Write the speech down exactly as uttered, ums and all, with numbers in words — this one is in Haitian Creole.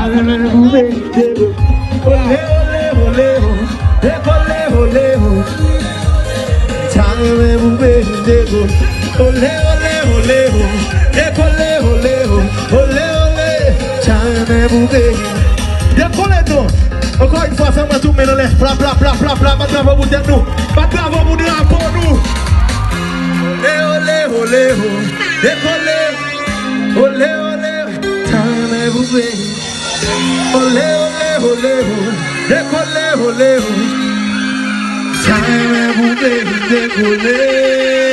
Ole, ole, ole, o. Dekole, ole, o. Sa renmen boube, dego. Ole, ole, ole, o. Dekole, ole, o. Ole, ole. Sa renmen boube. Dekole, non. Encore une fois, fè mwen tout men anlè. Pla, pla, pla, pla, pla. Bat bravo pou tèt nou. Bat bravo pou drapo nou. Ole, ole, ole, o. Dekole. Ole, ole. Sa renmen boube. Ole, ole, ole, o. Dekole, ole, o. Sa renmen boube, dekole.